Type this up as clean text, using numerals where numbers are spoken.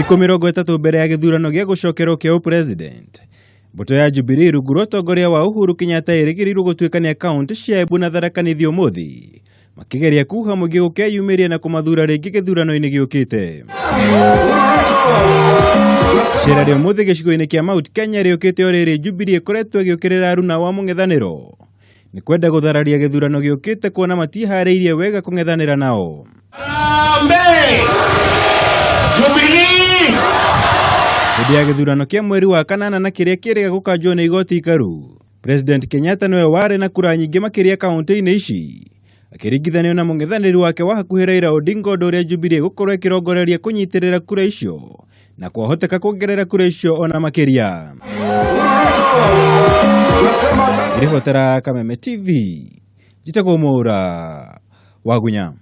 Thikũ 30 mbere ya gĩthurano gĩa gũcokerwo kĩa ũpresident, mbũtũ ya Jubilee rungu rwa ũtongoria wa Uhuru Kenyatta ĩrĩgĩrĩirwo gũtuĩkania kaũntĩ cia Embu na Tharaka Nithi ũmũthĩ makĩgeria kuha mũingĩ gũkeyumĩria na kũmathura rĩngĩ gĩthurano-inĩ gĩũkĩte. Icera rĩa ũmũthĩ gĩcigo-inĩ kĩa Mount Kenya rĩũkĩte o rĩrĩ Jubilee ĩkoretwo ĩgĩũkĩrĩra aruna wa mũng'ethanĩro nĩ kwenda gũthararia gĩthurano gĩũkĩte kuona matiharĩirie wega kũng'ethanĩra nao. Harambee! Jubilee! Hĩndĩ ya gĩthurano kĩa mweri wa kanana na kĩrĩa kĩrĩga gũkanjwo nĩ igoti ikaru, President Kenyatta nĩwe warĩ na kura nyingĩ makĩria kaũntĩ-inĩ ici akĩringithanio na mũng'ethanĩri wake wa hakuhĩ Raila Odinga, ũndũ ũrĩa Jubilee ĩgũkorwo ĩkĩrongoreria kũnyitĩrĩra kura icio na kwahoteka kuongerera kura icio ona makĩria. Ngĩribotera Kameme TV, njĩtagwo Mwaura Wagunya.